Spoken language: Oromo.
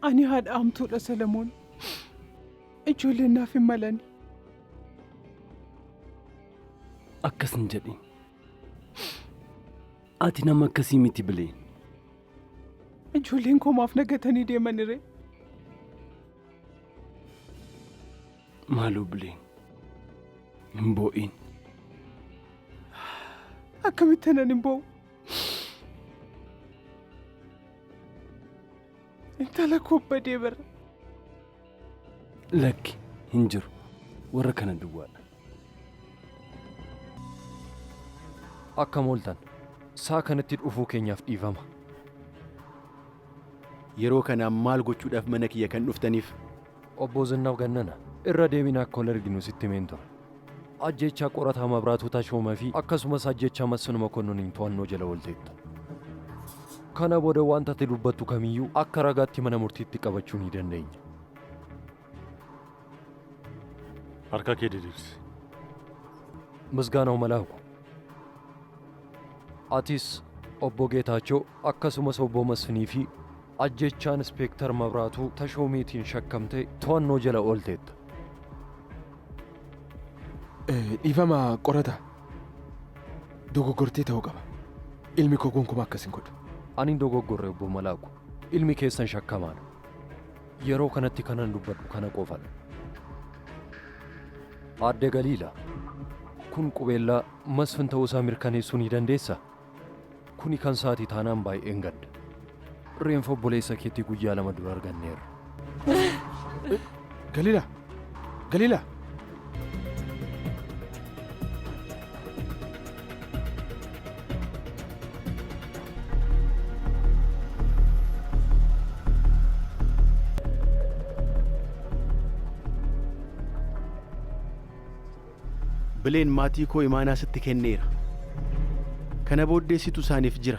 Ani haadha hamtuudha Salamoon. Ijoolleen naaf hin malani. Akkas hin jedhin. Ati nama akkasii miti Bileen. Ijoolleen koo maaf na gatanii deemaniree? Maaloo Bileen. Hin boo'in. Akkamitti anan hin boo'u? Intala koo badee bara. Lakki hin jiru. Warra kana duwwaadha. Akkam ooltan. Saa kanatti dhufuu keenyaaf dhiifama. Yeroo kana maal gochuudhaaf mana kiyya kan dhuftaniif? Obbo Zinnaw Gannana, irra deebiin akka wal arginu sitti himeen ture. Ajjeechaa qorataa Mabraatuu Tashooma fi akkasumas ajjeechaa Masfin Makonnoniin to'annoo jala oolteetta. Kana booda wanta ati dubbattu kamiyyuu akka ragaatti mana murtiitti qabachuu ni dandeenya. Harka kee diriirsi. Misgaanaw Malaaku. Atis obbo Geetaachoo akkasumas obbo Masfinii fi ajjeechaa Inspeektar Mabraatuu Tashoomeetiin shakkamtee to'annoo jala oolteetta. Dhiifama qorata. Dogoggortee ta'uu qaba. Ilmi koo gonkumaa akkas hin godhu. Ani hin dogoggorre obbo Malaaku. Ilmi keessan shakkamaadha. Yeroo kanatti kanan dubbadhu kana qofadha. Aadde Galiila, kun qubeellaa Masfin ta'uusaa mirkaneessuu ni dandeessaa? Kuni kan saatii taanaan baay'een gadda. Reenfa obboleessa keetii guyyaa 2 dura arganneerra. Galiila! Galiila! Bileen maatii koo imaanaa sitti kenneera. Kana booddee situ isaaniif jira.